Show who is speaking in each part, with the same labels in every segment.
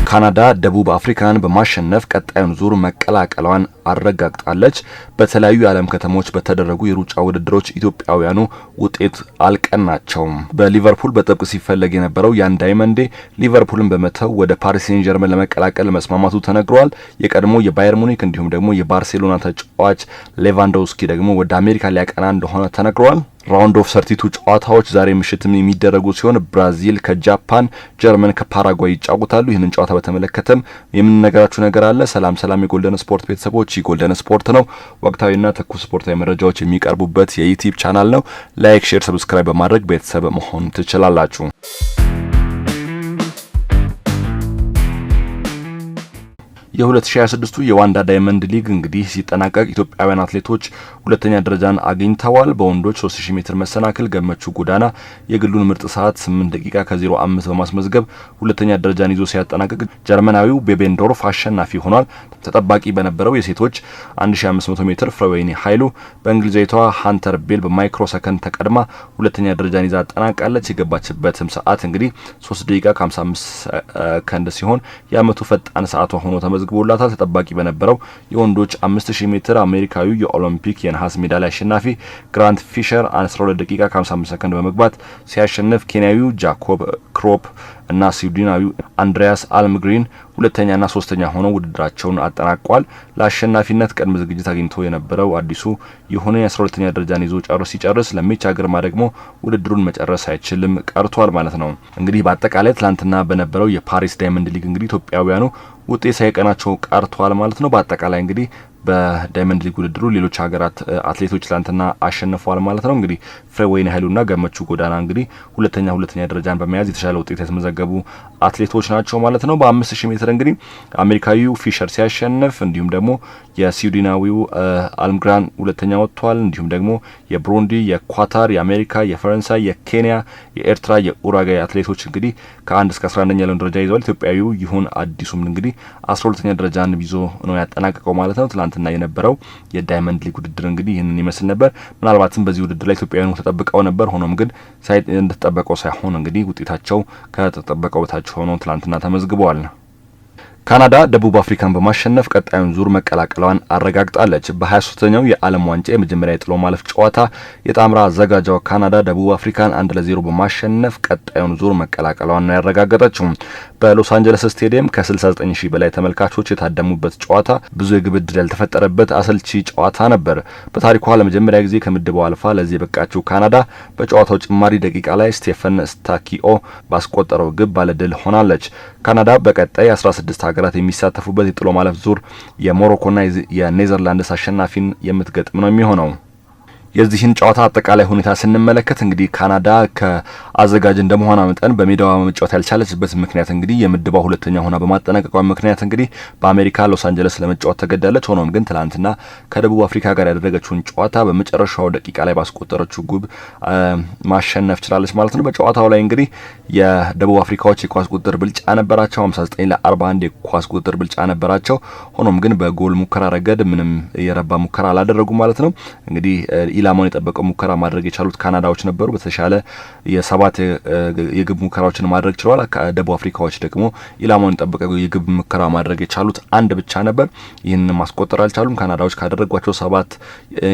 Speaker 1: ካናዳ ደቡብ አፍሪካን በማሸነፍ ቀጣዩን ዙር መቀላቀሏን አረጋግጣለች። በተለያዩ የዓለም ከተሞች በተደረጉ የሩጫ ውድድሮች ኢትዮጵያውያኑ ውጤት አልቀናቸውም። በሊቨርፑል በጥብቅ ሲፈለግ የነበረው ያን ዳይመንዴ ሊቨርፑልን በመተው ወደ ፓሪስ ሴን ጀርመን ለመቀላቀል መስማማቱ ተነግሯል። የቀድሞ የባየር ሙኒክ እንዲሁም ደግሞ የባርሴሎና ተጫዋች ሌቫንዶውስኪ ደግሞ ወደ አሜሪካ ሊያቀና እንደሆነ ተነግሯል። Round of 32 ጨዋታዎች ዛሬ ምሽትም የሚደረጉ ሲሆን ብራዚል ከጃፓን፣ ጀርመን ከፓራጓይ ይጫወታሉ። ይህንን ጨዋታ በተመለከተም የምንነግራችሁ ነገር አለ። ሰላም ሰላም፣ የጎልደን ስፖርት ቤተሰቦች፣ ይህ ጎልደን ስፖርት ነው። ወቅታዊና ትኩስ ስፖርታዊ መረጃዎች የሚቀርቡበት የ YouTube channel ነው። Like፣ share፣ subscribe በማድረግ ቤተሰብ መሆን ትችላላችሁ። የ2026ቱ የዋንዳ ዳይመንድ ሊግ እንግዲህ ሲጠናቀቅ ኢትዮጵያውያን አትሌቶች ሁለተኛ ደረጃን አግኝተዋል። በወንዶች 3000 ሜትር መሰናክል ገመቹ ጎዳና የግሉን ምርጥ ሰዓት 8 ደቂቃ ከ05 በማስመዝገብ ሁለተኛ ደረጃን ይዞ ሲያጠናቅቅ ጀርመናዊው ቤቤንዶርፍ አሸናፊ ሆኗል። ተጠባቂ በነበረው የሴቶች 1500 ሜትር ፍሬወይኒ ኃይሉ በእንግሊዛዊቷ ሃንተር ቤል በማይክሮ ሰከንድ ተቀድማ ሁለተኛ ደረጃን ይዛ አጠናቃለች። የገባችበትም ሰዓት እንግዲህ 3 ደቂቃ ከ55 ሰከንድ ሲሆን የአመቱ ፈጣን ሰዓቷ ሆኖ ተመዝግቦላታል። ተጠባቂ በነበረው የወንዶች 5000 ሜትር አሜሪካዊው የኦሎምፒክ የነሐስ ሜዳሊያ አሸናፊ ግራንት ፊሸር 12 ደቂቃ ከ55 ሰከንድ በመግባት ሲያሸንፍ ኬንያዊው ጃኮብ ክሮፕ እና ስዊድናዊው አንድሪያስ አልምግሪን ሁለተኛና ሶስተኛ ሆነው ውድድራቸውን አጠናቋል። ለአሸናፊነት ቅድመ ዝግጅት አግኝቶ የነበረው አዲሱ የሆነ የ12ኛ ደረጃን ይዞ ሲጨርስ ለሜቻ ግርማ ደግሞ ውድድሩን መጨረስ አይችልም ቀርቷል ማለት ነው። እንግዲህ በአጠቃላይ ትላንትና በነበረው የፓሪስ ዳይመንድ ሊግ እንግዲህ ኢትዮጵያውያኑ ውጤት ሳይቀናቸው ቀርቷል ማለት ነው። በአጠቃላይ እንግዲህ በዳይመንድ ሊግ ውድድሩ ሌሎች ሀገራት አትሌቶች ትላንትና አሸንፈዋል ማለት ነው። እንግዲህ ፍሬወይኒ ኃይሉና ገመቹ ጎዳና እንግዲህ ሁለተኛ ሁለተኛ ደረጃን በመያዝ የተሻለ ውጤት ያስመዘገቡ አትሌቶች ናቸው ማለት ነው። በ5000 ሜትር እንግዲህ አሜሪካዊው ፊሸር ሲያሸንፍ እንዲሁም ደግሞ የስዊድናዊው አልምግራን ሁለተኛ ወጥቷል። እንዲሁም ደግሞ የብሩንዲ፣ የኳታር፣ የአሜሪካ፣ የፈረንሳይ፣ የኬንያ፣ የኤርትራ፣ የኡራጋይ አትሌቶች እንግዲህ ከአንድ እስከ 11ኛ ያለውን ደረጃ ይዘዋል። ኢትዮጵያዊው ይሁን አዲሱም እንግዲህ 12ኛ ደረጃን ይዞ ነው ያጠናቀቀው ማለት ነው። ትላንትና የነበረው የዳይመንድ ሊግ ውድድር እንግዲህ ይህንን ይመስል ነበር። ምናልባትም በዚህ ውድድር ላይ ኢትዮጵያውያኑ ተጠብቀው ነበር። ሆኖም ግን እንደተጠበቀው ሳይሆን እንግዲህ ውጤታቸው ከተጠበቀው በታች ሆኖ ትላንትና ተመዝግበዋል። ካናዳ ደቡብ አፍሪካን በማሸነፍ ቀጣዩን ዙር መቀላቀሏን አረጋግጣለች። በ23ኛው የዓለም ዋንጫ የመጀመሪያ የጥሎ ማለፍ ጨዋታ የጣምራ አዘጋጇ ካናዳ ደቡብ አፍሪካን 1-0 በማሸነፍ ቀጣዩን ዙር መቀላቀሏን ነው ያረጋገጠችው። በሎስ አንጀለስ ስቴዲየም ከ69 ሺህ በላይ ተመልካቾች የታደሙበት ጨዋታ ብዙ የግብ ዕድል ያልተፈጠረበት አሰልቺ ጨዋታ ነበር። በታሪኳ ለመጀመሪያ ጊዜ ከምድቧ አልፋ ለዚህ የበቃችው ካናዳ በጨዋታው ጭማሪ ደቂቃ ላይ ስቴፈን ስታኪኦ ባስቆጠረው ግብ ባለድል ሆናለች። ካናዳ በቀጣይ 16 ሀገራት የሚሳተፉበት የጥሎ ማለፍ ዙር የሞሮኮና የኔዘርላንድስ አሸናፊን የምትገጥም ነው የሚሆነው። የዚህን ጨዋታ አጠቃላይ ሁኔታ ስንመለከት እንግዲህ ካናዳ ከአዘጋጅ እንደመሆኗ መጠን በሜዳዋ መጫወት ያልቻለችበት ምክንያት እንግዲህ የምድቧ ሁለተኛ ሆና በማጠናቀቋ ምክንያት እንግዲህ በአሜሪካ ሎስ አንጀለስ ለመጫወት ተገዳለች። ሆኖም ግን ትላንትና ከደቡብ አፍሪካ ጋር ያደረገችውን ጨዋታ በመጨረሻው ደቂቃ ላይ ባስቆጠረችው ግብ ማሸነፍ ችላለች ማለት ነው። በጨዋታው ላይ እንግዲህ የደቡብ አፍሪካዎች የኳስ ቁጥጥር ብልጫ ነበራቸው። 59 ለ41 የኳስ ቁጥጥር ብልጫ ነበራቸው። ሆኖም ግን በጎል ሙከራ ረገድ ምንም የረባ ሙከራ አላደረጉም ማለት ነው። እንግዲህ ኢላማውን የጠበቀው ሙከራ ማድረግ የቻሉት ካናዳዎች ነበሩ። በተሻለ የሰባት የግብ ሙከራዎችን ማድረግ ችለዋል። ደቡብ አፍሪካዎች ደግሞ ኢላማውን የጠበቀ የግብ ሙከራ ማድረግ የቻሉት አንድ ብቻ ነበር። ይህንን ማስቆጠር አልቻሉም። ካናዳዎች ካደረጓቸው ሰባት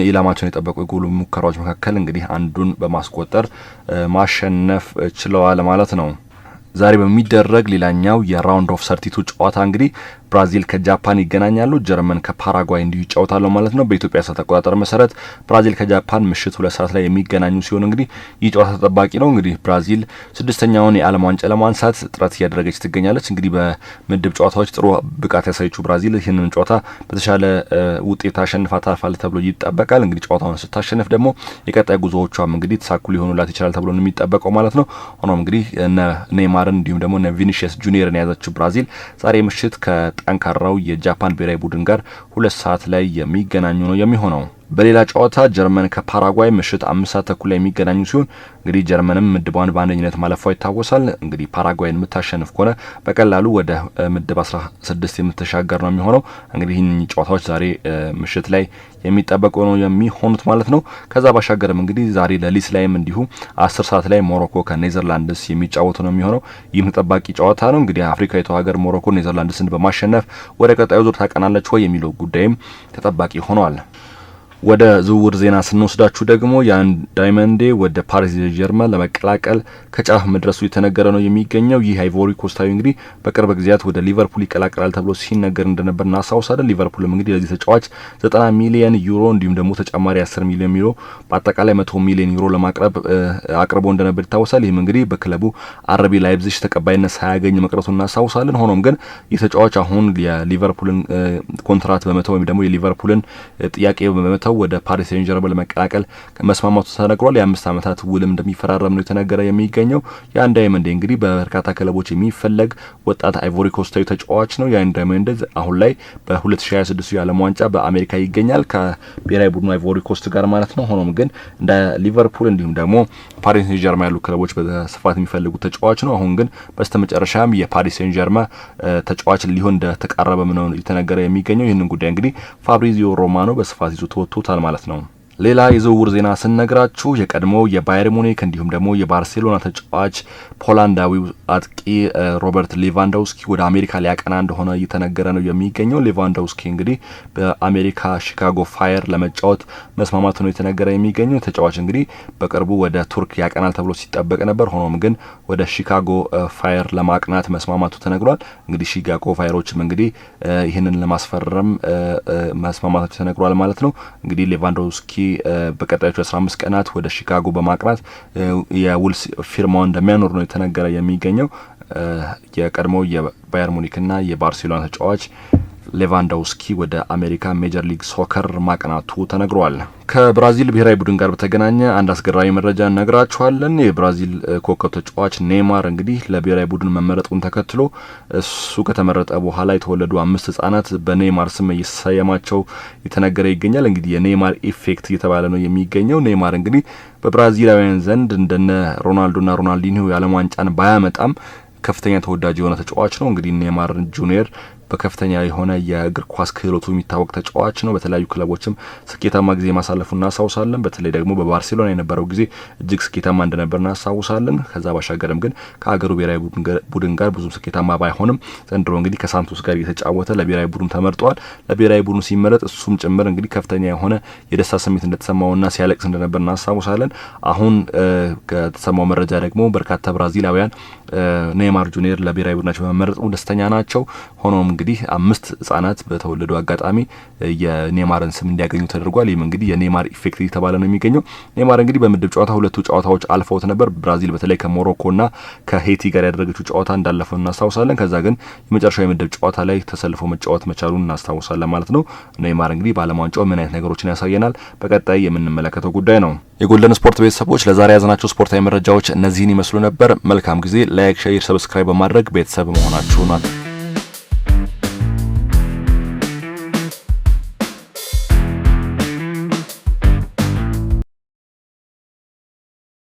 Speaker 1: ኢላማቸውን የጠበቁ የጎል ሙከራዎች መካከል እንግዲህ አንዱን በማስቆጠር ማሸነፍ ችለዋል ማለት ነው። ዛሬ በሚደረግ ሌላኛው የ round of 32 ጨዋታ እንግዲህ ብራዚል ከጃፓን ይገናኛሉ። ጀርመን ከፓራጓይ እንዲሁ ይጫወታሉ ማለት ነው። በኢትዮጵያ ሰዓት አቆጣጠር መሰረት ብራዚል ከጃፓን ምሽት 2 ሰዓት ላይ የሚገናኙ ሲሆን እንግዲህ ይህ ጨዋታ ተጠባቂ ነው። እንግዲህ ብራዚል ስድስተኛውን የዓለም ዋንጫ ለማንሳት ጥረት እያደረገች ትገኛለች። እንግዲህ በምድብ ጨዋታዎች ጥሩ ብቃት ያሳየችው ብራዚል ይህንን ጨዋታ በተሻለ ውጤት አሸንፋ ታልፋለች ተብሎ ይጠበቃል። እንግዲህ ጨዋታውን ስታሸንፍ ደግሞ የቀጣይ ጉዞዎቿም እንግዲህ ተሳኩ ሊሆኑላት ይችላል ተብሎ ነው የሚጠበቀው ማለት ነው። ሆኖም እንግዲህ እነ ኔይማርን እንዲሁም ደግሞ እነ ቪኒሺየስ ጁኒየርን የያዘችው ብራዚል ዛሬ ምሽት ከጠንካራው የጃፓን ብሔራዊ ቡድን ጋር 2 ሰዓት ላይ የሚገናኙ ነው የሚሆነው። በሌላ ጨዋታ ጀርመን ከፓራጓይ ምሽት 5:30 ላይ የሚገናኙ ሲሆን እንግዲህ ጀርመንም ምድቧን በአንደኝነት ማለፏ ይታወሳል። እንግዲህ ፓራጓይን የምታሸንፍ ከሆነ በቀላሉ ወደ ምድብ 16 የምትሻገር ነው የሚሆነው። እንግዲህ ይህን ጨዋታዎች ዛሬ ምሽት ላይ የሚጠበቁ ነው የሚሆኑት ማለት ነው። ከዛ ባሻገርም እንግዲህ ዛሬ ሌሊት ላይም እንዲሁ 10 ሰዓት ላይ ሞሮኮ ከኔዘርላንድስ የሚጫወቱ ነው የሚሆነው። ይህም ተጠባቂ ጨዋታ ነው። እንግዲህ አፍሪካዊቷ ሀገር ሞሮኮ ኔዘርላንድስን በማሸነፍ ወደ ቀጣዩ ዙር ታቀናለች ወይ የሚለው ጉዳይም ተጠባቂ ሆኗል። ወደ ዝውውር ዜና ስንወስዳችሁ ደግሞ ያን ዳይመንዴ ወደ ፓሪስ ጀርመን ለመቀላቀል ከጫፍ መድረሱ የተነገረ ነው የሚገኘው። ይህ አይቮሪ ኮስታዊ እንግዲህ በቅርብ ጊዜያት ወደ ሊቨርፑል ይቀላቀላል ተብሎ ሲነገር እንደነበር እናስታውሳለን። ሊቨርፑልም እንግዲህ ለዚህ ተጫዋች 90 ሚሊየን ዩሮ እንዲሁም ደግሞ ተጨማሪ 10 ሚሊዮን ዩሮ በአጠቃላይ 100 ሚሊዮን ዩሮ ለማቅረብ አቅርቦ እንደነበር ይታወሳል። ይህም እንግዲህ በክለቡ አርቢ ላይፕዚግ ተቀባይነት ሳያገኝ መቅረቱን እናስታውሳለን። ሆኖም ግን ይህ ተጫዋች አሁን የሊቨርፑልን ኮንትራት በመተው ወይም ደግሞ የሊቨርፑልን ጥያቄ በመተው ወደ ፓሪስ ሴን ጀርመን ለመቀላቀል መስማማቱ ተነግሯል። የ5 ዓመታት ውልም እንደሚፈራረም ነው የተነገረ የሚገኘው። ያን ዳይመንድ እንግዲህ በበርካታ ክለቦች የሚፈለግ ወጣት አይቮሪ ኮስታዊ ተጫዋች ነው። ያን ዳይመንድ አሁን ላይ በ2026 የዓለም ዋንጫ በአሜሪካ ይገኛል ከብሔራዊ ቡድኑ አይቮሪ ኮስት ጋር ማለት ነው። ሆኖም ግን እንደ ሊቨርፑል እንዲሁም ደግሞ ፓሪስ ሴን ጀርመን ያሉ ክለቦች በስፋት የሚፈልጉት ተጫዋች ነው። አሁን ግን በስተመጨረሻም የፓሪስ ሴን ጀርመን ተጫዋች ሊሆን እንደተቃረበ ነው የተነገረ የሚገኘው። ይህንን ጉዳይ እንግዲህ ፋብሪዚዮ ሮማኖ በስፋት ይዞ ተወጥቶታል ማለት ነው። ሌላ የዝውውር ዜና ስነግራችሁ የቀድሞው የባየር ሙኒክ እንዲሁም ደግሞ የባርሴሎና ተጫዋች ፖላንዳዊው አጥቂ ሮበርት ሌቫንዶውስኪ ወደ አሜሪካ ሊያቀና እንደሆነ እየተነገረ ነው የሚገኘው። ሌቫንዶውስኪ እንግዲህ በአሜሪካ ሺካጎ ፋየር ለመጫወት መስማማቱ ነው የተነገረ የሚገኘው። ተጫዋች እንግዲህ በቅርቡ ወደ ቱርክ ያቀናል ተብሎ ሲጠበቅ ነበር። ሆኖም ግን ወደ ሺካጎ ፋየር ለማቅናት መስማማቱ ተነግሯል። እንግዲህ ሺካጎ ፋየሮችም እንግዲህ ይህንን ለማስፈረም መስማማታቸው ተነግሯል ማለት ነው። እንግዲህ ሌቫንዶውስኪ በቀጣዮቹ 15 ቀናት ወደ ሺካጎ በማቅናት የውል ፊርማውን እንደሚያኖር ነው የተነገረ የሚገኘው። የቀድሞው የባየር ሙኒክና የባርሴሎና ተጫዋች ሌቫንዶውስኪ ወደ አሜሪካ ሜጀር ሊግ ሶከር ማቅናቱ ተነግሯል። ከብራዚል ብሔራዊ ቡድን ጋር በተገናኘ አንድ አስገራሚ መረጃ እነግራችኋለን። የብራዚል ኮከብ ተጫዋች ኔይማር እንግዲህ ለብሔራዊ ቡድን መመረጡን ተከትሎ እሱ ከተመረጠ በኋላ የተወለዱ 5 ህጻናት በኔይማር ስም እየተሰየማቸው የተነገረ ይገኛል። እንግዲህ የኔይማር effect እየተባለ ነው የሚገኘው። ኔይማር እንግዲህ በብራዚላውያን ዘንድ እንደነ ሮናልዶና ሮናልዲኒዮ የዓለም ዋንጫን ባያመጣም ከፍተኛ ተወዳጅ የሆነ ተጫዋች ነው። እንግዲህ ኔይማር ጁኒየር በከፍተኛ የሆነ የእግር ኳስ ክህሎቱ የሚታወቅ ተጫዋች ነው። በተለያዩ ክለቦችም ስኬታማ ጊዜ ማሳለፉ እናስታውሳለን። በተለይ ደግሞ በባርሴሎና የነበረው ጊዜ እጅግ ስኬታማ እንደነበር እናስታውሳለን። ከዛ ባሻገርም ግን ከሀገሩ ብሔራዊ ቡድን ጋር ብዙም ስኬታማ ባይሆንም ዘንድሮ እንግዲህ ከሳንቶስ ጋር እየተጫወተ ለብሔራዊ ቡድኑ ተመርጧል። ለብሔራዊ ቡድኑ ሲመረጥ እሱም ጭምር እንግዲህ ከፍተኛ የሆነ የደስታ ስሜት እንደተሰማውና ሲያለቅስ እንደነበር እናስታውሳለን። አሁን ከተሰማው መረጃ ደግሞ በርካታ ብራዚላውያን ኔይማር ጁኒየር ለብሔራዊ ቡድናቸው በመመረጡ ደስተኛ ናቸው። ሆኖም እንግዲህ 5 ህጻናት በተወለዱ አጋጣሚ የኔይማርን ስም እንዲያገኙ ተደርጓል። ይህም እንግዲህ የኔይማር effect እየተባለ ነው የሚገኘው። ኔይማር እንግዲህ በምድብ ጨዋታ ሁለቱ ጨዋታዎች አልፈውት ነበር። ብራዚል በተለይ ከሞሮኮና ከሄቲ ጋር ያደረገችው ጨዋታ እንዳለፈው እናስታውሳለን። ከዛ ግን የመጨረሻው የምድብ ጨዋታ ላይ ተሰልፎ መጫወት መቻሉን እናስታውሳለን ማለት ነው። ኔይማር እንግዲህ በዓለም ዋንጫው ምን አይነት ነገሮችን ያሳየናል በቀጣይ የምንመለከተው ጉዳይ ነው። የጎልደን ስፖርት ቤተሰቦች ለዛሬ ያዝናቸው ስፖርታዊ መረጃዎች እነዚህን ይመስሉ ነበር። መልካም ጊዜ። Like፣ share፣ subscribe በማድረግ ቤተሰብ መሆናችሁን